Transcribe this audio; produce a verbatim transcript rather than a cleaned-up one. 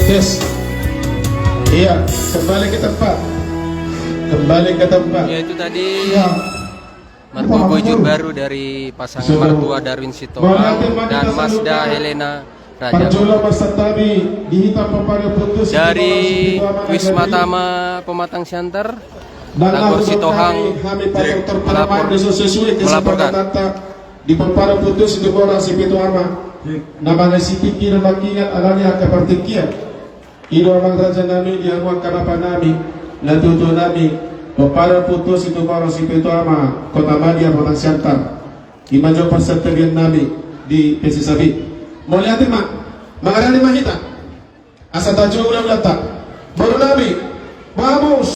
Tes. Iya, kembali ke tempat. Kembali ke tempat. Ya, itu tadi. Iya. Mertua bujur baru dari pasangan mertua Darwin Sitohang dan Mazda Helena Raja. Dari Wisma Tama Pematang Siantar, Tagor Sitohang melaporkan. Di pomparan putus di Boras i Pitu Ama. Na mangasipiki na mangingat alani angka partingkian. I do amang raja nami di hamu angka bapa nami, na tutu nami, pomparan putus i tu Boras i Pitu Ama, Kota Madya, Pematang Siantar. I ma jo parsantabian nami di P C Sabi. Mauliate ma, mangarani ma hita. Asa tajou ulaulanta. Boru nami, bamus,